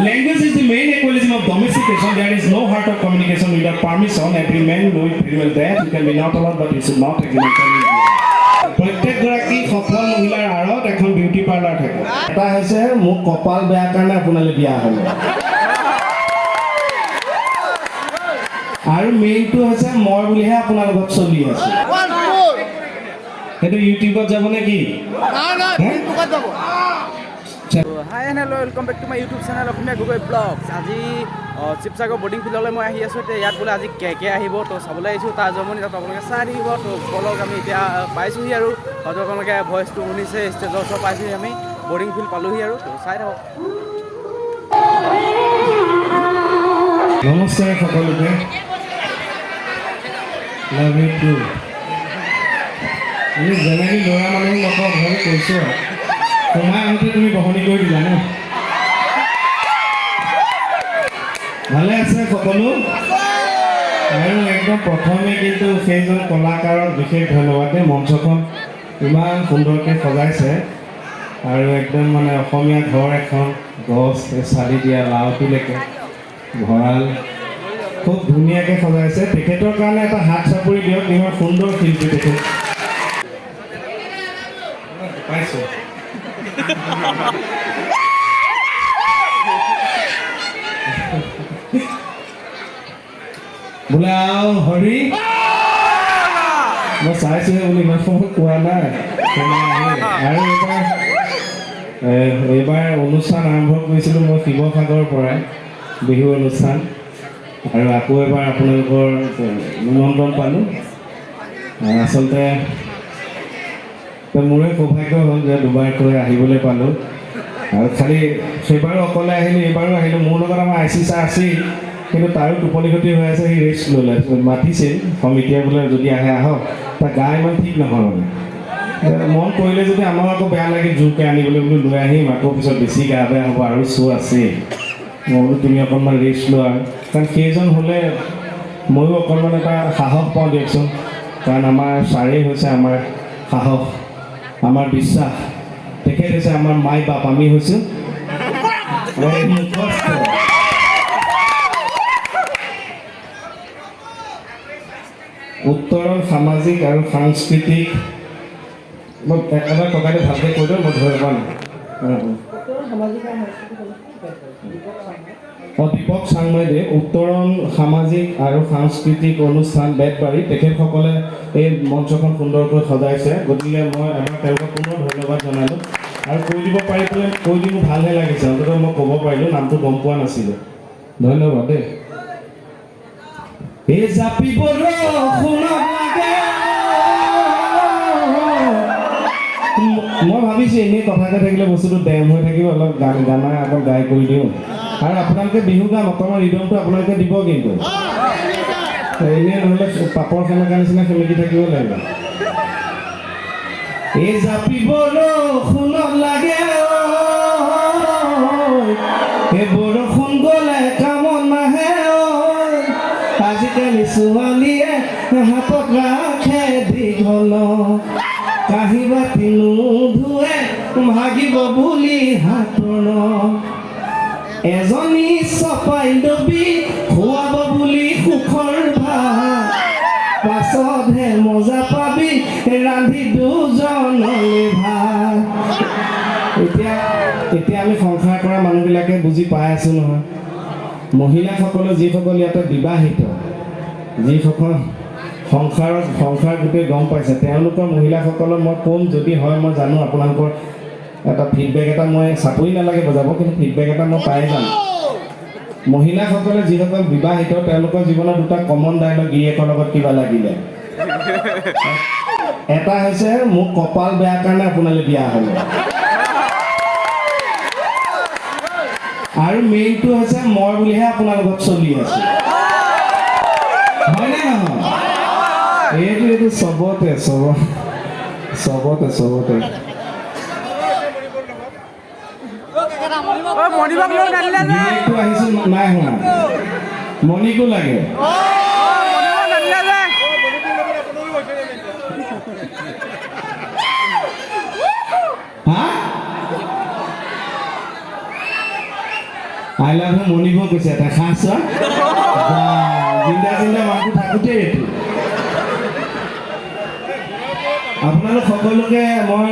Language is the main equalism of domestication. There is no heart of communication without permission. Every man knows very well that you can be not allowed, but you should not agree. প্ৰত্যেকগৰাকী সফল মহিলাৰ আঁৰত এখন beauty parlour থাকে। এটা হৈছে মোক কপাল বেয়া কাৰণে আপোনালৈ বিয়া হ'ল, আৰু মেইনটো হৈছে মই বুলিহে আপোনাৰ লগত চলি আছো। সেইটো ইউটিউবত যাব নে কি? Hi and hello, welcome back to my YouTube channel Asomiya Gogoi blogs. আজি শিৱসাগৰ বৰ্ডিং ফিল্ডলৈ মই আহি আছোঁ। এতিয়া ইয়াত বোলে আজি কে কে আহিব, তো চাবলৈ আহিছোঁ। তাৰ জমনি তাত আপোনালোকে চাই থাকিব। তো বলক, আমি এতিয়া পাইছোঁহি আৰু হয়তো আপোনালোকে ভইচটো শুনিছে, ষ্টেজৰ ওচৰ পাইছোঁহি, আমি বৰ্ডিং ফিল্ড পালোহি আৰু তো চাই থাকক। নমস্কাৰ সকলোকে, লাভ you two. আমি জেনেৰেলি ল'ৰা মানুহ নকওঁ, তথাপি কৈছোঁ আৰু সোমাই আহোঁতে তুমি বহনি কৰি দিলা ন। ভালে আছে সকলো? আৰু একদম প্ৰথমে কিন্তু সেইজন কলাকাৰক বিশেষ ধন্যবাদ দেই, মঞ্চখন ইমান সুন্দৰকৈ সজাইছে আৰু একদম মানে অসমীয়া ঘৰ এখন, গছ চালি দিয়া লাওটোলৈকে ভঁৰাল খুব ধুনীয়াকৈ সজাইছে। তেখেতৰ কাৰণে এটা হাত চাপৰি দিয়ক, ইমান সুন্দৰ শিল্পী তেখেত। পাইছোঁ। বোলে আৰু হৰি, মই চাইছোহে বুলি ইমান সময় কোৱা নাই। আৰু এইবাৰ অনুষ্ঠান আৰম্ভ কৰিছিলোঁ মই শিৱসাগৰৰ পৰাই বিহু অনুষ্ঠান, আৰু আকৌ এবাৰ আপোনালোকৰ নিমন্ত্ৰণ পালোঁ। আচলতে মোৰে সৌভাগ্য হ'ল যে দুবাৰকৈ আহিবলৈ পালোঁ। আৰু খালি সেইবাৰো অকলে আহিলোঁ, এইবাৰো আহিলোঁ। মোৰ লগত আমাৰ I C sir আছেই, কিন্তু তাৰো টোপনি ক্ষতি হৈ আছে, সি ৰেষ্ট ল'লে। মাতিছিল সমিতিয়ে, বোলে যদি আহে আহক, তাৰ গা ইমান ঠিক নহয় মানে। মন কৰিলে যদি আমাৰ আকৌ বেয়া লাগে জোৰকৈ আনিবলৈ, বোলো লৈ আহিম, আকৌ পিছত বেছি গা বেয়া হ'ব আৰু শ্ব' আছেই। মই বোলো তুমি অকণমান ৰেষ্ট লোৱা, কাৰণ সেইজন হ'লে ময়ো অকণমান এটা সাহস পাওঁ দিয়কচোন। কাৰণ আমাৰ ছাৰেই হৈছে আমাৰ সাহস, আমাৰ বিশ্বাস। তেখেত হৈছে আমাৰ মাই বাপ, আমি হৈছোঁ মুখস্থ। উত্তৰণ সামাজিক আৰু সাংস্কৃতিক, মই এবাৰ ককাইদেউ ভালকৈ কৈ দিওঁ, মই ধৰিব পৰা নাই। অঁ, দীপক চাংমাইদেৱ, উত্তৰণ সামাজিক আৰু সাংস্কৃতিক অনুষ্ঠান বেতবাৰী, তেখেতসকলে এই মঞ্চখন সুন্দৰকৈ সজাইছে। গতিকে মই এবাৰ তেওঁলোকক পুনৰ ধন্যবাদ জনালোঁ। আৰু কৈ দিব পাৰি পেলাই কৈ দি মোৰ ভালহে লাগিছে, অন্ততঃ মই ক'ব পাৰিলোঁ, নামটো গম পোৱা নাছিলোঁ। ধন্যবাদ দেই। এই জাপি বৰষুণত লাগে, মই ভাবিছোঁ এনেই কথা কৈ থাকিলে বস্তুটো ডেম হৈ থাকিব, অলপ গান গানা অকণ গাই কৰি দিওঁ। আৰু আপোনালোকে বিহু গাম, অকণমান ৰিদমটো আপোনালোকে দিব কিন্তু, এনেই নহ'লে পাপৰ সেমেকা নিচিনা সেমেকি থাকিব লাগিব। এই জাপি বৰষুণত লাগে, এই বৰষুণ গ'লে কামত নাহে। আজিকালি ছোৱালীয়ে হাতত ৰাখে দীঘল, কাঁহী বাতি নুধুৱে ভাগিব বুলি হাতৰ। এজনী চপাই লবি খুৱাব বুলি সুখৰ ভাত, পাছতহে মজা পাবি ৰান্ধি দুজনলে ভাত। এতিয়া এতিয়া আমি সংসাৰ কৰা মানুহবিলাকে বুজি পাই আছোঁ নহয়। মহিলাসকলে, যিসকল ইয়াতে বিবাহিত, যিসকল সংসাৰত সংসাৰ গোটেই গম পাইছে, তেওঁলোকৰ মহিলাসকলক মই ক'ম, যদি হয় মই জানো আপোনালোকৰ এটা ফিডবেক এটা, মই চাপৰি নালাগে বজাব, কিন্তু ফিডবেক এটা মই পাই যাম। মহিলাসকলে, যিসকল বিবাহিত, তেওঁলোকৰ জীৱনত দুটা কমন ডাইলগ গিৰিয়েকৰ লগত কিবা লাগিলে, এটা হৈছে মোক কপাল বেয়া কাৰণে আপোনালৈ বিয়া হ'ল, আৰু মেইনটো হৈছে মই বুলিহে আপোনাৰ লগত চলি আছো। হয়নে নহয়? এইটো এইটো চবতে চব চবতে চবতে। আহিছিল নাই হোৱা, মণিকো লাগে। I love you মনিব কৈছে এটা সাহ চোৱা। বা, জিন্দা জিন্দা মানুহটো থাকোঁতেই এইটো। আপোনালোক সকলোকে মই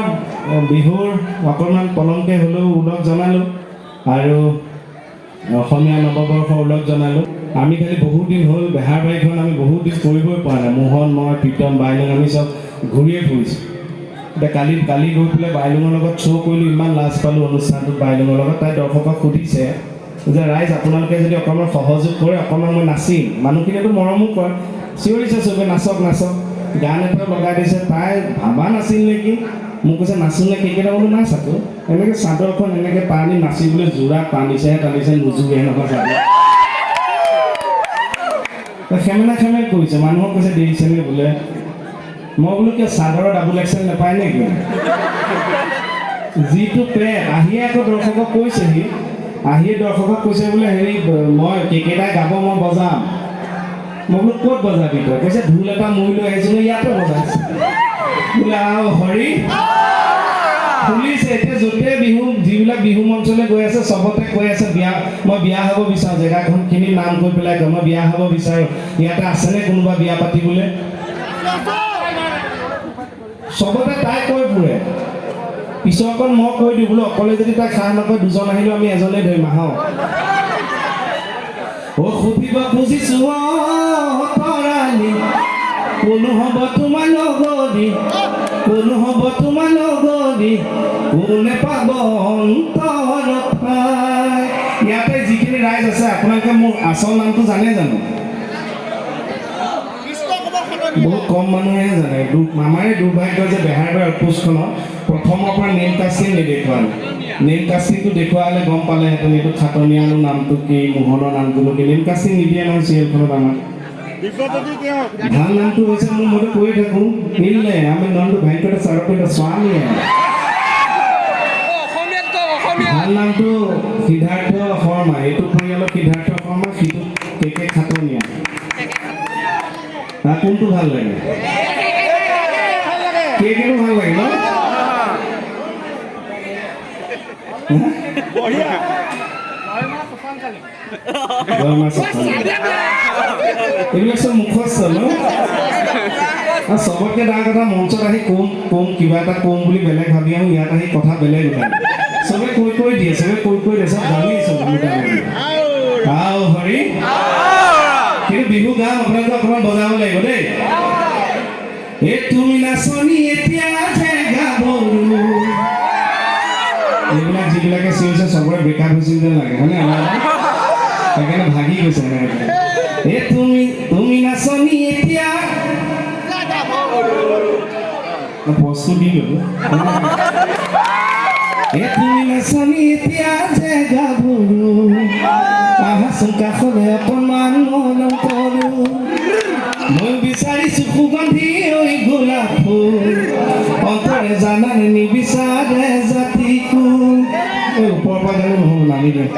বিহুৰ অকণমান পলমকৈ হ'লেও ওলগ জনালোঁ আৰু অসমীয়া নৱবৰ্ষ ওলগ জনালোঁ। আমি খালি বহুত দিন হ'ল বেহাৰবাৰীখন আমি বহুত দিন কৰিবই পৰা নাই। মোহন, মই, প্ৰীতম, বাইলুং আমি চব ঘূৰিয়ে ফুৰিছোঁ। এতিয়া কালি কালি গৈ পেলাই বাইলুঙৰ লগত শ্ব' কৰিলোঁ, ইমান লাজ পালোঁ অনুষ্ঠানটোত বাইলুঙৰ লগত। তাই দৰ্শকক সুধিছে যে ৰাইজ, আপোনালোকে যদি অকণমান সহযোগ কৰে অকণমান মই নাচিম। মানুহখিনিয়েতো মৰমো কৰে, চিঞৰিছে চবে নাচক নাচক। গান এটাও লগাই দিছে। তাই ভাবা নাছিল নেকি, মোক কৈছে নাচোঁ নে কেইকেইটা, বোলো নাচ আকৌ। এনেকৈ চাদৰখন এনেকৈ টানি নাচিবলৈ যোৰা টানিছেহে টানিছে, নোজোৰে নহয় চাদৰ। খেমেনা খেমেন কৰিছে, মানুহক কৈছে দেৰিছেনে বোলে। মই বোলো কিয় চাদৰৰ ডাবুল এক্সেল নাপায় নেকি? যিটো পেট আহিয়ে আকৌ দৰ্শকক কৈছেহি, আহিয়ে দৰ্শকক কৈছে বোলে হেৰি মই কেইকেইটাই গাব মই বজাম। মই বোলো ক'ত বজাবি তই? কৈছে ঢোল এটা মই লৈ আহিছিলোঁ, ইয়াতে বজাইছে বোলে। আৰু হৰি খুলিছে। এতিয়া য'তে বিহু, যিবিলাক বিহু মঞ্চলৈ গৈ আছে চবতে কৈ আছে বিয়া, মই বিয়া হ'ব বিচাৰোঁ। জেগাখনখিনিৰ নাম কৈ পেলাই কয় মই বিয়া হ'ব বিচাৰোঁ, ইয়াতে আছেনে কোনোবা বিয়া পাতিবলৈ? চবতে তাই কৈ ফুৰে। পিছৰকণ মই কৈ দিওঁ বোলো অকলে যদি তাই সাহ নকয় দুজন আহিলেও আমি এজনেই ধৰিম। আহক। অ সুধিব খুজিছো অ তৰালি, কোন হ'ব তোমাৰ লগৰী? কোন হ'ব তোমাৰ লগৰী? কোনে পাব অন্তৰত ঠাই? ইয়াতে যিখিনি ৰাইজ আছে আপোনালোকে মোৰ আচল নামটো জানে জানো? বহুত কম মানুহেহে জানে। আমাৰে দুৰ্ভাগ্য যে বেহাৰবাৰী আউটপোষ্টখনত প্ৰথমৰ পৰা নেম কাষ্টিং নেদেখুৱালে। নেম কাষ্টিংটো দেখুওৱা হ'লে গম পালেহেঁতেন এইটো খাটনিয়ালৰ নামটো কি, মোহনৰ নামটোনো কি। নেম কাষ্টিং নিদিয়ে নহয় চিৰিয়েলখনত আমাক। ভাল নামটো হৈছে মোৰ, মইতো কৈয়ে থাকোঁ নিলে আমি নন্দু ভেংকট সৰপেট স্বামী। ভাল নামটো সিদ্ধাৰ্থ শৰ্মা। এইটো পৰিয়ালৰ সিদ্ধাৰ্থ শৰ্মা, সিটো কে কে খাটনিয়া। কোনটো ভাল লাগে? কে কেটো ভাল লাগে ন? এইবিলাক চব মুখস্থ ন? চবতকৈ ডাঙৰ কথা, মঞ্চত আহি কম কম কিবা এটা কম বুলি বেলেগ ভাবি আহোঁ, ইয়াত আহি কথা বেলেগ ওলায়। চবে কৈ কৈ দিয়ে, চবে কৈ কৈ দিয়ে, চব জানেই চব মোটামুটি। আও হৰি, কিন্তু বিহু গান আপোনালোকে অকণমান বজাব লাগিব দেই। এ তুমি নাচনি এতিয়া যে গাভৰু, এইবিলাক যিবিলাকে চিঞৰিছে চবৰে ব্ৰেকআপ হৈছিল যেন লাগে, হয়নে? সেইকাৰণে ভাগি গৈছে এনেকে। এ তুমি তুমি নাচনি এতিয়া বস্তু দি ল'লো। এ তুমি নাচনি এতিয়া যে গাভৰু, আহাচোন কাষলে অকণমান মৰম কৰোঁ। মই বিচাৰিছো সুগন্ধি ঐ গোলাপ ফুল, অন্তৰে জানানে নিবিচাৰে জাতি কুল। এই ওপৰৰ পৰা গ'লে নহ'ব, নামি দিওঁ।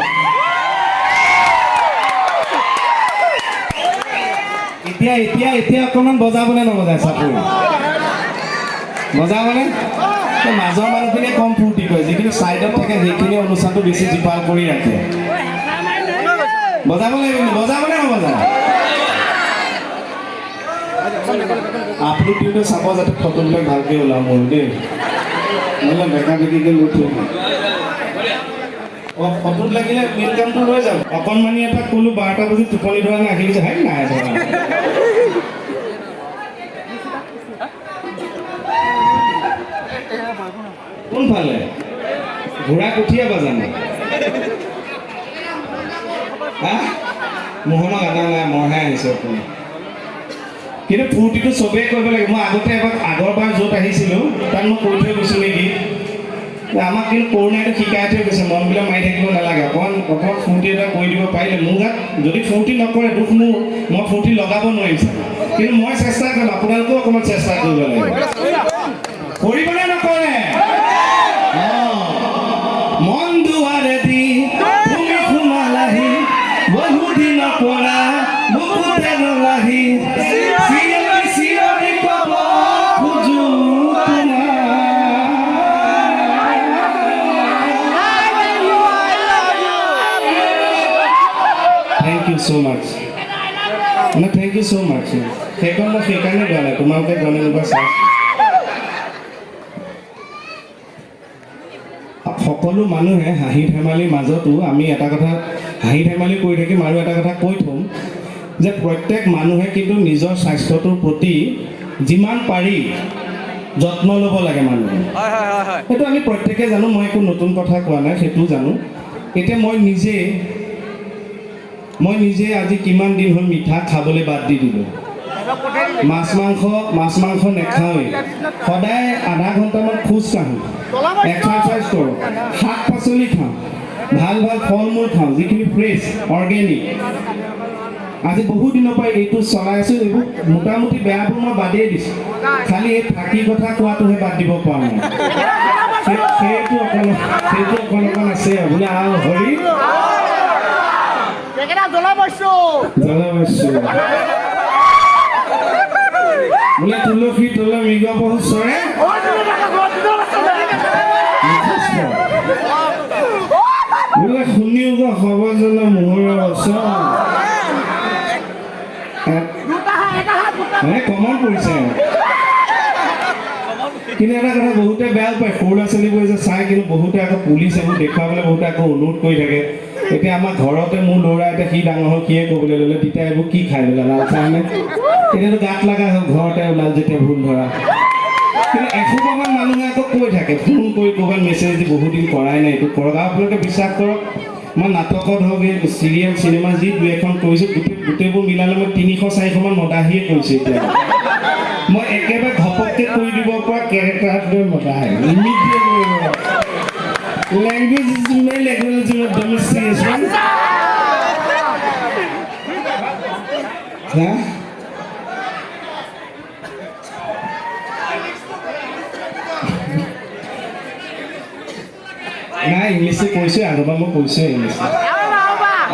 এতিয়া এতিয়া এতিয়া অকণমান বজাবনে নবজায়? চাপৰি বজাবনে? মাজৰ মানুহখিনিয়ে কম ফূৰ্তি কৰে, যিখিনি ছাইডত থাকে সেইখিনি অনুষ্ঠানটো বেছি জীপাল কৰি ৰাখে। বজাব লাগিব, বজাবনে নবজায়? আপলোড দিওঁতে চাব যাতে ফটোবিলাক ভালকৈ ওলাম মোৰ দেই, নহ'লে বেকা বেকিকৈ লৈ থৈ দিম। অ' ফটোত লাগিলে মেইন কামটো লৈ যাম। অকণমানি এটা ক'লো 12টা বজাত টোপনি ধৰা নাই, আহি গৈছে, হাই নাই ধৰা। কোনফালে ঘোঁৰা কঠীয়া বাজানে? হা, মোহনক আনা নাই, মইহে আনিছোঁ অকণ। কিন্তু ফূৰ্তিটো চবেই কৰিব লাগে। মই আগতে এবাৰ আগৰবাৰ য'ত আহিছিলোঁ তাত মই কৈ থৈ গৈছোঁ নেকি, আমাক কিন্তু কৰোণাইটো শিকাই থৈ গৈছে মনবিলাক মাৰি থাকিব নালাগে, অকণমান অকণমান ফূৰ্তি এটা কৰি দিব পাৰিলে। মোৰ গাত যদি ফূৰ্তি নকৰে দুখ মোৰ, মই ফূৰ্তি লগাব নোৱাৰিম চাগে, কিন্তু মই চেষ্টা কৰিম, আপোনালোকেও অকণমান চেষ্টা কৰিব লাগিব। কৰিবনে নকৰে? মন দুৱাৰেদি তুমি সোমালাহি, বহুদিনৰ পৰা বুকুতে ৰলাহি, চিঞৰি চিঞৰি ক'ব খোজো তোমাক। Thank you so much. মানে thank you so much. সেইখন মই সেইকাৰণে গোৱা নাই, তোমালোকে গোৱা নাই নোগোৱা চাইছোঁ। সকলো মানুহে হাঁহি ধেমালিৰ মাজতো আমি এটা কথা হাঁহি ধেমালি কৰি থাকিম আৰু এটা কথা কৈ থ'ম যে প্ৰত্যেক মানুহে কিন্তু নিজৰ স্বাস্থ্যটোৰ প্ৰতি যিমান পাৰি যত্ন ল'ব লাগে মানুহে। হয় হয় হয় হয়। সেইটো আমি প্ৰত্যেকে জানো, মই একো নতুন কথা কোৱা নাই, সেইটোও জানো। এতিয়া মই নিজে আজি কিমান দিন হ'ল মিঠা খাবলৈ বাদ দি দিলোঁ। মাছ মাংস নাখাওঁৱেই। সদায় আধা ঘণ্টামান খোজ কাঢ়োঁ, এক্সাৰচাইজ কৰোঁ, শাক পাচলি খাওঁ, ভাল ভাল ফল মূল খাওঁ, যিখিনি ফ্ৰেছ অৰ্গেনিক। আজি বহুত দিনৰ পৰা এইটো চলাই আছোঁ। এইবোৰ মোটামুটি বেয়াবোৰ মই বাদেই দিছোঁ, খালি এই ফাঁকি কথা কোৱাটোহে বাদ দিব পৰা নাই। সেইটো অকণ অকণ আছে আৰু। বোলে আহ হৰি জ্বলা পাইছো। জ্বলা পাইছোঁ। বোলে তুলসী তলে মৃগ পহু চৰে মুখস্থ। বোলে শুনিও সৰ্বজন মোহৰ বচন মানে কমন পৰিছে। কিন্তু এটা কথা বহুতে বেয়া পায়, সৰু ল'ৰা ছোৱালীবোৰে যে চাই, কিন্তু বহুতে আকৌ পুলিচ এইবোৰ দেখুৱাবলৈ বহুতে আকৌ অনুৰোধ কৰি থাকে। এতিয়া আমাৰ ঘৰতে মোৰ ল'ৰা, এতিয়া সি ডাঙৰ হ'ল, সিয়ে ক'বলৈ ল'লে, তেতিয়া এইবোৰ কি খাই ল'লা, লাল চাহ নে? এতিয়াতো গাত লগা হ'ল, ঘৰতে ওলাল যেতিয়া ভুল ধৰা। কিন্তু এসোপামান মানুহে আকৌ কৈ থাকে, ফোন কৰি, ক'ৰবাত মেছেজ দি, বহুত দিন কৰাই নাই, এইটো কৰক। আৰু আপোনালোকে বিশ্বাস কৰক, মই নাটকত হওক, এই চিৰিয়েল, চিনেমা যি দুই এখন কৰিছোঁ, গোটেইবোৰ মিলালে মই 300-400মান মদাহীয়ে কৰিছোঁ। এতিয়া মই একেবাৰে ঘপককৈ কৰি দিব পৰা কেৰেক্টাৰটোৱে মদাহী immediate. Language is main language of domestication. হা, নাই, ইংলিছে কৈছোৱে, আগৰ পৰা মই কৈছোৱে ইংলিছ।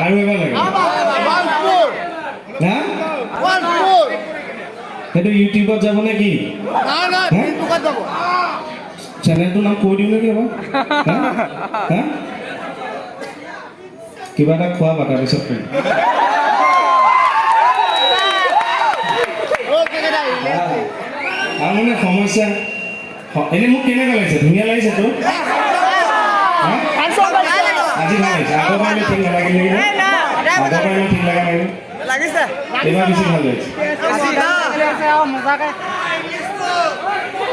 আৰু এবাৰ লাগে হা? সেইটো ইউটিউবত যাব নে কি? চেনেলটোৰ নাম কৈ দিওঁ নেকি এবাৰ? হা হা, কিবা এটা খোৱাবা, তাৰপিছত কৰিম। আৰু মানে সমস্যা এনেই মোক কেনেকুৱা লাগিছে? ধুনীয়া লাগিছে তো? আজি ভাল লাগিছে। আগৰ পৰা ঠিক নালাগিল নেকি? আগৰ পৰা ইমান ঠিক লগা নাই? লাগিছে। এইবাৰ বেছি ভাল লাগিছে।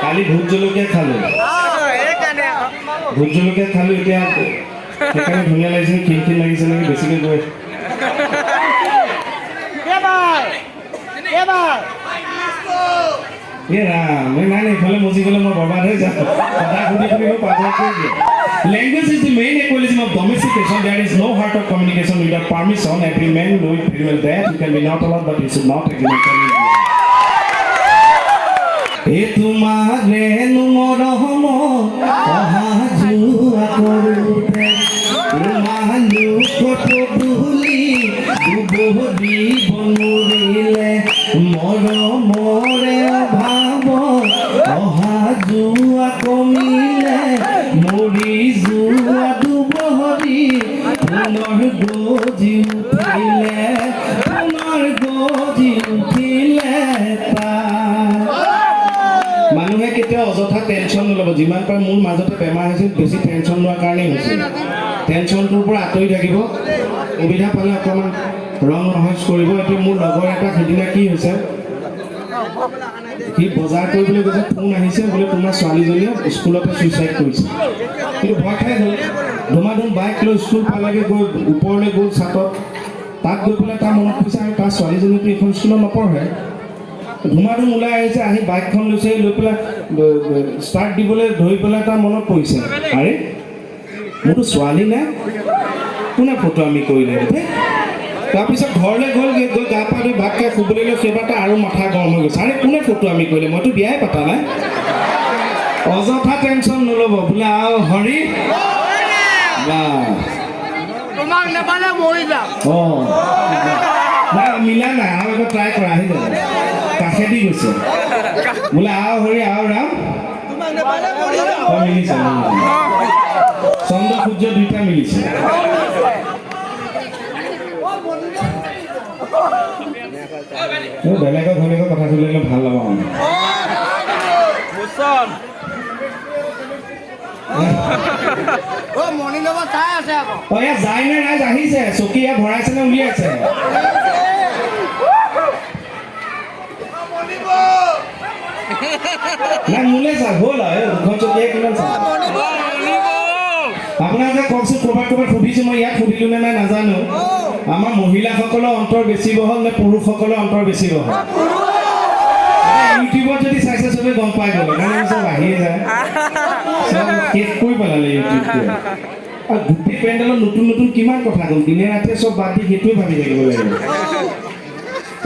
কালি ভোট জলকীয়া খালোঁ, ভোট জলকীয়া খালোঁ, এতিয়া সেইকাৰণে ধুনীয়া লাগিছে। ক্ষীণ ক্ষীণ লাগিছে নেকি বেছিকৈ গৈ? এ ৰাম, এই নাই নাই, ইফালে মজি গ'লে মই বৰবাদ হৈ যাম। সদায় সুধি সুধি মোক পাগল কৰি দিয়ে। Language is the main equalism of domestication. There is no heart of communication without permission. Every man knows very well that he can be not allowed, but he should not agree. এ তোমাৰে মৰম অহা যোৱা কৰোঁতে তোমালোক পদূলি দুবৰি বনৰিলে, মৰমৰে অভাৱ অহা যোৱা কমিলে, মৰি যোৱা দুবৰি পুনৰ গজি উঠিলে, পুনৰ গজি উঠিলে। মানুহে কেতিয়াও অযথা টেনশ্যন নল'ব যিমান পাৰে। মোৰ মাজতে বেমাৰ হৈছিল, বেছি টেনশ্যন লোৱাৰ কাৰণেই হৈছিল। টেনশ্যনটোৰ পৰা আঁতৰি থাকিব। সুবিধা পালে অকণমান ৰং ৰহইচ কৰিব। এতিয়া মোৰ লগৰ এটা সেইদিনা কি হৈছে, সি বজাৰ কৰিবলৈ গৈছে, ফোন আহিছে বোলে তোমাৰ ছোৱালীজনীয়ে স্কুলতে ছুইচাইড কৰিছে। কিন্তু ভয় খাই গ'ল। ধুমাধুম বাইক লৈ স্কুল পালেগৈ, গৈ ওপৰলৈ গ'ল চাটত। তাত গৈ পেলাই তাৰ মনত পৰিছে আৰু তাৰ ছোৱালীজনীতো এইখন স্কুলত নপঢ়ে। ধুমাধুম ওলাই আহিছে, আহি বাইকখন লৈছে, লৈ পেলাই ষ্টাৰ্ট দিবলৈ ধৰি পেলাই তাৰ মনত পৰিছে, আৰে মোৰতো ছোৱালী নাই, কোনে ফটো আমি কৰিলে? তাৰপিছত ঘৰলৈ গ'ল, গৈ গা পা ধুই ভাত খাই শুবলৈ লৈ সেইবাৰ তাৰ আৰু মাথা গৰম হৈ গৈছে, আৰে কোনে ফটো আমি কৰিলে, মইতো বিয়াই পতা নাই। অযথা টেনশ্যন নল'ব। বোলে আও হৰি বা তোমাক নাপালে মৰি যাম। অঁ, নাই, মিলা নাই, আৰু এবাৰ ট্ৰাই কৰা, আহি যাব। কাষেদি গৈছে। বোলে আও হৰি আও ৰাম। তোমাক নাপালে মৰি যাম। অ, মিলিছে মিলিছে। চন্দ্ৰ সূৰ্য দুইটা মিলিছে। এই বেলেগৰ ঘৈণীয়েকৰ কথা শুনিলে ভাল নাপাওঁ আমি। মুছন। অ, মণি লগত চাই আছে আকৌ। অ, ইয়াত যায় নে? ৰাইজ আহিছে? চকী ইয়াত ভৰাইছে নে উলিয়াইছে? মণিব। নাই, মোলে চাওক, হ'ল আৰু এই দুখন চকীয়ে কিমান চাওক। আপোনালোকে কওকচোন, ক'ৰবাত ক'ৰবাত সুধিছোঁ মই, ইয়াত সুধিলোঁ নে নাই নাজানো, আমাৰ মহিলাসকলৰ অন্তৰ বেছি বহল নে পুৰুষসকলৰ অন্তৰ বেছি বহল? ইউটিউবত যদি চাইছে, চবে গম পাই গ'ল। সেইকাৰণে চব আহিয়ে যায়, চব শেষ কৰি পেলালে ইউটিউবটোৱে। আৰু গোটেই পেণ্ডেলত নতুন নতুন কিমান কথা ক'ম, দিনে ৰাতিয়ে চব বাদ দি সেইটোৱে ভাবি থাকিব লাগিব।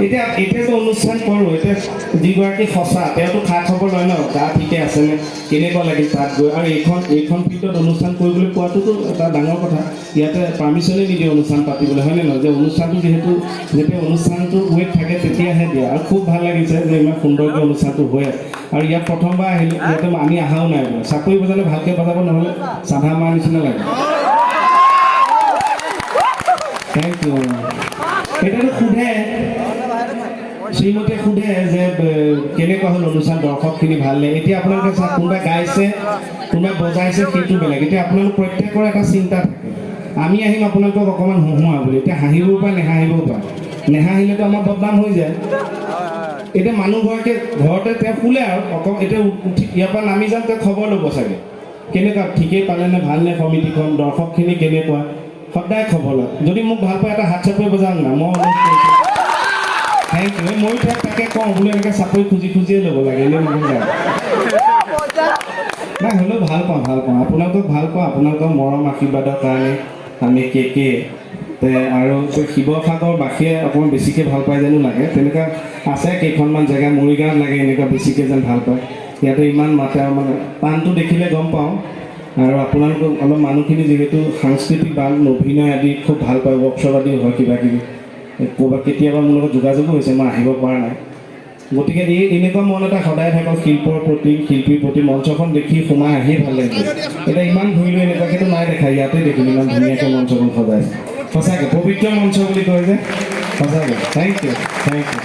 এতিয়া এতিয়া যে অনুষ্ঠান কৰোঁ, এতিয়া যিগৰাকী সঁচা তেওঁতো খা খবৰ লয় ন, গা ঠিকে আছেনে, কেনেকুৱা লাগিল তাত গৈ। আৰু এইখন ফিল্ডত অনুষ্ঠান কৰিবলৈ পোৱাটোতো এটা ডাঙৰ কথা। ইয়াতে পাৰ্মিশ্যনেই নিদিয়ে অনুষ্ঠান পাতিবলৈ, হয়নে নহয়? যে অনুষ্ঠানটো যিহেতু যেতিয়া অনুষ্ঠানটো ৱেট থাকে তেতিয়াহে দিয়ে। আৰু খুব ভাল লাগিছে যে ইমান সুন্দৰকৈ অনুষ্ঠানটো হৈ আছে। আৰু ইয়াত প্ৰথমবাৰ আহিলোঁ, ইয়াতে আমি অহাও নাই বোলে। চাপৰি বজালে ভালকৈ বজাব, নহ'লে চাধা মাৰ নিচিনা লাগে। Thank U. এতিয়াতো সোধে, শ্ৰীমতীয়ে সোধে যে কেনেকুৱা হ'ল অনুষ্ঠান, দৰ্শকখিনি ভালনে? এতিয়া আপোনালোকে চাওক, কোনোবাই গাইছে, কোনোবাই বজাইছে, সেইটো বেলেগ। এতিয়া আপোনালোক প্ৰত্যেকৰে এটা চিন্তা থাকে, আমি আহিম আপোনালোকক অকণমান হঁহোৱা বুলি। এতিয়া হাঁহিবও পাৰে, নেহাঁহিবও পাৰে। নেহাঁহিলেতো আমাৰ বদনাম হৈ যায়। এতিয়া মানুহগৰাকীয়ে ঘৰতে তেওঁ শুলে আৰু অকণ এতিয়া উঠি ইয়াৰ পৰা নামি যাম, তেওঁ খবৰ ল'ব চাগে, কেনেকুৱা, ঠিকেই পালেনে, ভালনে সমিতিখন, দৰ্শকখিনি কেনেকুৱা, সদায় খবৰ লয়। যদি মোক ভাল পায়, এটা হাত চাপৰি বজাওক না, মই অনুৰোধ কৰিছোঁ। Thank U. ময়ো তেওঁক তাকে কওঁ বোলো, এনেকৈ চাপৰি খুজি খুজিয়ে ল'ব লাগে, এনেই নহয়। নাই, হ'লেও ভাল পাওঁ, ভাল পাওঁ আপোনালোকক, ভাল পাওঁ আপোনালোকৰ মৰম আশীৰ্বাদৰ কাৰণে আমি কে কে তে। আৰু শিৱসাগৰবাসীয়ে অকণমান বেছিকৈ ভাল পায় যেনো লাগে। তেনেকুৱা আছে কেইখনমান জেগা, মৰিগাঁৱত লাগে এনেকুৱা বেছিকৈ যেন ভাল পায়। ইয়াতে ইমান মাতে আৰু মানে টানটো দেখিলে গম পাওঁ। আৰু আপোনালোকক অলপ মানুহখিনি যিহেতু সাংস্কৃতিক বা অভিনয় আদি খুব ভাল পায়, ৱৰ্কশ্বপ আদিও হয় কিবা কিবি, ক'ৰবাত কেতিয়াবা মোৰ লগত যোগাযোগো হৈছে, মই আহিব পৰা নাই। গতিকে এই এনেকুৱা মন এটা সদায় থাকক শিল্পৰ প্ৰতি, শিল্পীৰ প্ৰতি। মঞ্চখন দেখি সোমাই আহিয়ে ভাল লাগিছে। এতিয়া ইমান ঘূৰিলোঁ, এনেকুৱাকেতো নাই দেখা, ইয়াতে দেখিলোঁ ইমান ধুনীয়াকৈ মঞ্চখন সজাইছে। সঁচাকৈ পবিত্ৰ মঞ্চ বুলি কয় যে, সঁচাকৈ। Thank U, thank U.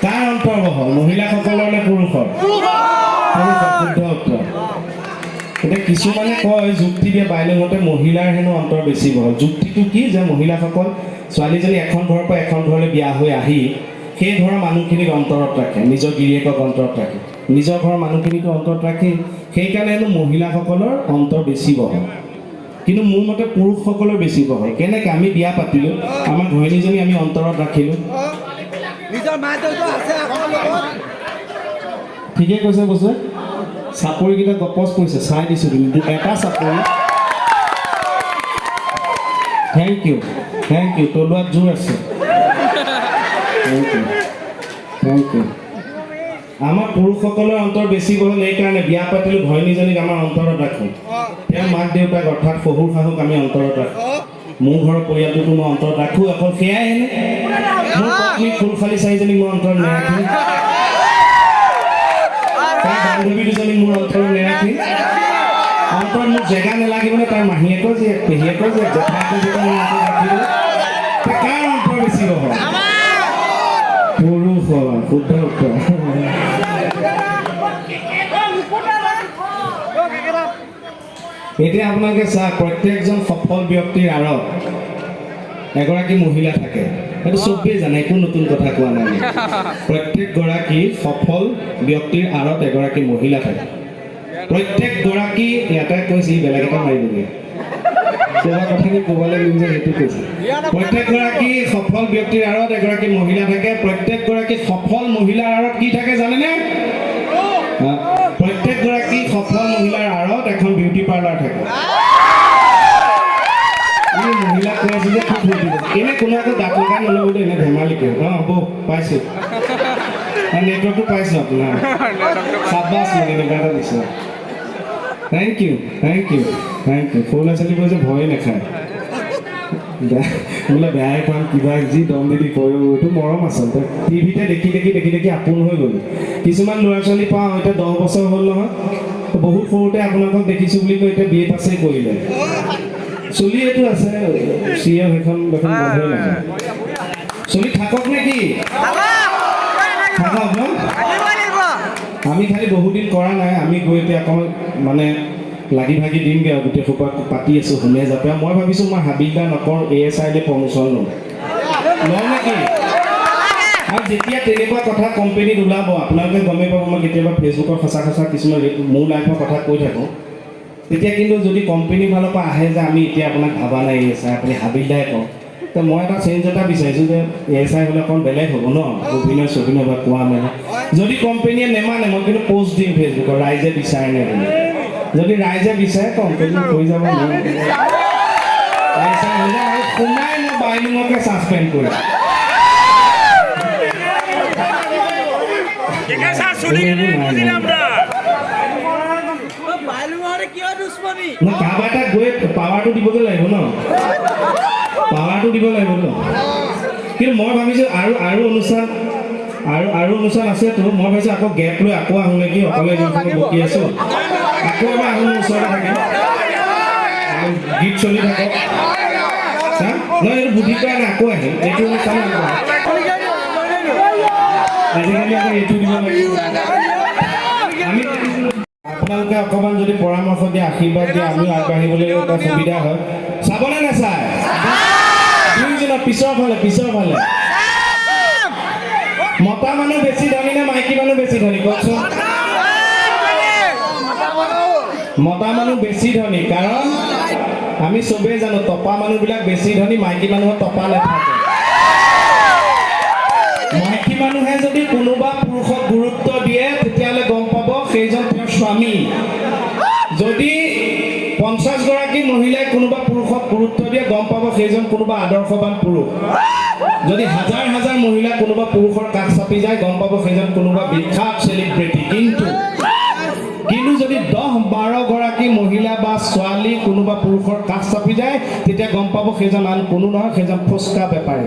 কাৰ অন্তৰ বহল, মহিলাসকলৰ নে পুৰুষৰ? পুৰুষৰ, শুদ্ধ উত্তৰ। এতিয়া কিছুমানে কয়, যুক্তি দিয়ে বাইদেউহঁতে, মহিলাৰ হেনো অন্তৰ বেছি বহল। যুক্তিটো কি যে মহিলাসকল, ছোৱালীজনী এখন ঘৰৰ পৰা এখন ঘৰলৈ বিয়া হৈ আহি সেই ঘৰৰ মানুহখিনিক অন্তৰত ৰাখে, নিজৰ গিৰিয়েকক অন্তৰত ৰাখে, নিজৰ ঘৰৰ মানুহখিনিকো অন্তৰত ৰাখে, সেইকাৰণে হেনো মহিলাসকলৰ অন্তৰ বেছি বহল। কিন্তু মোৰ মতে পুৰুষসকলৰ বেছি বহল। কেনেকৈ? আমি বিয়া পাতিলোঁ, আমাৰ ঘৈণীজনী আমি অন্তৰত ৰাখিলোঁ। নিজৰ মা দেউতা আছে আকৌ লগত। ঠিকে কৈছে বছে। চাপৰিকেইটা গপচ কৰিছে, চাই দিছোঁ কিন্তু এটা চাপৰি। Thank U, thank U. তলুৱাত জোৰ আছে। Thank U, thank U. আমাৰ পুৰুষসকলৰ অন্তৰ বেছি বহল এইকাৰণে, বিয়া পাতিলোঁ, ঘৈণীজনীক আমাৰ অন্তৰত ৰাখোঁ, তেওঁৰ মাক দেউতাক অৰ্থাৎ শহুৰ শাহুক আমি অন্তৰত ৰাখোঁ। মোৰ ঘৰৰ পৰিয়ালটোতো মই অন্তৰত ৰাখোঁ। অকল সেয়াই নে? মোৰ পত্নী খুলশালী চাৰিজনীক মই অন্তৰত নেৰাখিম? তাৰ বান্ধৱী দুজনীক মোৰ অন্তৰত নেৰাখিম? অন্তৰত মোক জেগা নালাগিবনে? তাৰ মাহীয়েকৰ জীয়েক, পেহীয়েকৰ জীয়েক, জেঠায়েকৰ জীয়েক মোৰ অন্তৰত ৰাখিব। কাৰ অন্তৰ বেছি বহল? পুৰুষৰ, শুদ্ধ উত্তৰ। এতিয়া আপোনালোকে চাওক, প্ৰত্যেকজন সফল ব্যক্তিৰ আঁৰত এগৰাকী মহিলা থাকে। সেইটো চবেই জানে, একো নতুন কথা কোৱা নাই। প্ৰত্যেকগৰাকী সফল ব্যক্তিৰ আঁৰত এগৰাকী মহিলা থাকে। প্ৰত্যেকগৰাকী, ইয়াতে কৈছে, ই বেলেগ এটা মাৰিবগৈ, ক'বা কথাখিনি ক'বলৈ নিম যে সেইটো কৈছে। প্ৰত্যেকগৰাকী সফল ব্যক্তিৰ আঁৰত এগৰাকী মহিলা থাকে। প্ৰত্যেকগৰাকী সফল মহিলাৰ আঁৰত কি থাকে জানেনে? হা? প্ৰত্যেকগৰাকী সফল মহিলাৰ আঁৰত এখন বিউটি পাৰ্লাৰ থাকে। এই মহিলাক কৈ আছো যে খুব ফূৰ্তি কৰিছে। এনে কোনো আকৌ গাত লগাই নল'ব দেই, এনে ধেমালিকে। অঁ বৌ, পাইছোঁ, নেটৱৰ্কটো পাইছোঁ আপোনাৰ। চাবাছ, মানে এনেকুৱা এটা দিছে। Thank U, thank U, thank U. সৰু ল'ৰা ছোৱালীবোৰ যে ভয়ে নাখায়, বোলে বেয়াই পাম কিবা, যি দম দি দি কয়। এইটো মৰম আচলতে। টিভিতে দেখি দেখি দেখি দেখি আপোন হৈ গ'ল। কিছুমান ল'ৰা ছোৱালী পাওঁ, এতিয়া 10 বছৰ হ'ল নহয়, বহুত সৰুতে আপোনালোকক দেখিছোঁ বুলি কৈ এতিয়া বি এ পাছেই কৰিলে। চুলি এইটো আছে, চি এ সেইখন দেখোন বন্ধই নহয়। চলি থাকক নে কি থাকক ন? আমি খালি বহুদিন কৰা নাই। আমি গৈ এতিয়া অকণমান মানে লাগি ভাগি দিমগৈ আৰু। গোটেই সোপা পাতি আছোঁ হোমে জাপে। মই ভাবিছোঁ মই হাবিলদাৰ নকৰোঁ, এএছআইলৈ প্ৰমোচন ল'ম। লওঁ নেকি? আৰু যেতিয়া তেনেকুৱা কথা কোম্পেনীত ওলাব, আপোনালোকে গমেই পাব। মই কেতিয়াবা ফেচবুকত সঁচা সঁচা কিছুমান মোৰ লাইফৰ কথা কৈ থাকোঁ। তেতিয়া কিন্তু যদি কোম্পেনীৰ ফালৰ পৰা আহে যে আমি এতিয়া আপোনাক ভবা নাই এএছআই, আপুনি হাবিলদাৰে কওক, তো মই এটা চেঞ্জ এটা বিচাৰিছোঁ যে এএছআই হ'লে অকণ বেলেগ হ'ব ন, অভিনয় চভিনয় বা কোৱা মেলা। যদি কোম্পেনীয়ে নেমানে, মই কিন্তু পষ্ট দিম ফেচবুকত, ৰাইজে বিচাৰে নে বুলি। যদি ৰাইজে বিচাৰে, কোম্পেনী কৰি যাব। মই এএছআই হৈ যাম আৰু সোমাই মই বাইলুঙকে ছাছপেণ্ড কৰিম। আমৰা ন, কাৰোবাৰ তাত গৈ পাৱাৰটো দিবগৈ লাগিব ন, পাৱাৰটো দিব লাগিব ন। কিন্তু মই ভাবিছোঁ আৰু অনুষ্ঠান আৰু অনুষ্ঠান আছেতো। মই ভাবিছোঁ আকৌ গেপ লৈ আকৌ আহোঁ নেকি। অকলে যোনখিনি বকি আছোঁ, আকৌ এবাৰ আহোঁ। মোৰ ওচৰতে থাকিম আৰু গীত চলি থাকক। হা? নহয়, এইটো বুদ্ধি কৰা নাই। আকৌ আহিম এইটো অনুষ্ঠান আকৌ আহিম। আজিকালি আকৌ এইটো দিব লাগিব। আমি আপোনালোকে অকণমান যদি পৰামৰ্শ দিয়ে, আশীৰ্বাদ দিয়ে, আমিও আগবাঢ়িবলৈ এটা সুবিধা হয়। চাবনে নাচায়? দুইজনৰ পিছৰ ফালে, পিছৰ ফালে। মতা মানুহ বেছি ধনী নে মাইকী মানুহ বেছি ধনী, কওকচোন? মতা মানুহ বেছি ধনী, কাৰণ আমি চবেই জানো টপা মানুহবিলাক বেছি ধনী। মাইকী মানুহৰ টপা নাথাকে। মাইকী মানুহে যদি কোনোবা পুৰুষক গুৰুত্ব দিয়ে, তেতিয়াহ'লে গম পাব সেইজন তেওঁৰ স্বামী। যদি 50 গৰাকী মহিলাই কোনোবা পুৰুষক গুৰুত্ব দিয়ে, গম পাব সেইজন কোনোবা আদৰ্শবান পুৰুষ। যদি হাজাৰ হাজাৰ মহিলা কোনোবা পুৰুষৰ কাষ চাপি যায়, গম পাব সেইজন কোনোবা বিখ্যাত চেলিব্ৰিটি। কিন্তু যদি 10-12 গৰাকী মহিলা বা ছোৱালী কোনোবা পুৰুষৰ কাষ চাপি যায়, তেতিয়া গম পাব সেইজন আন কোনো নহয়, সেইজন ফুচকা বেপাৰী।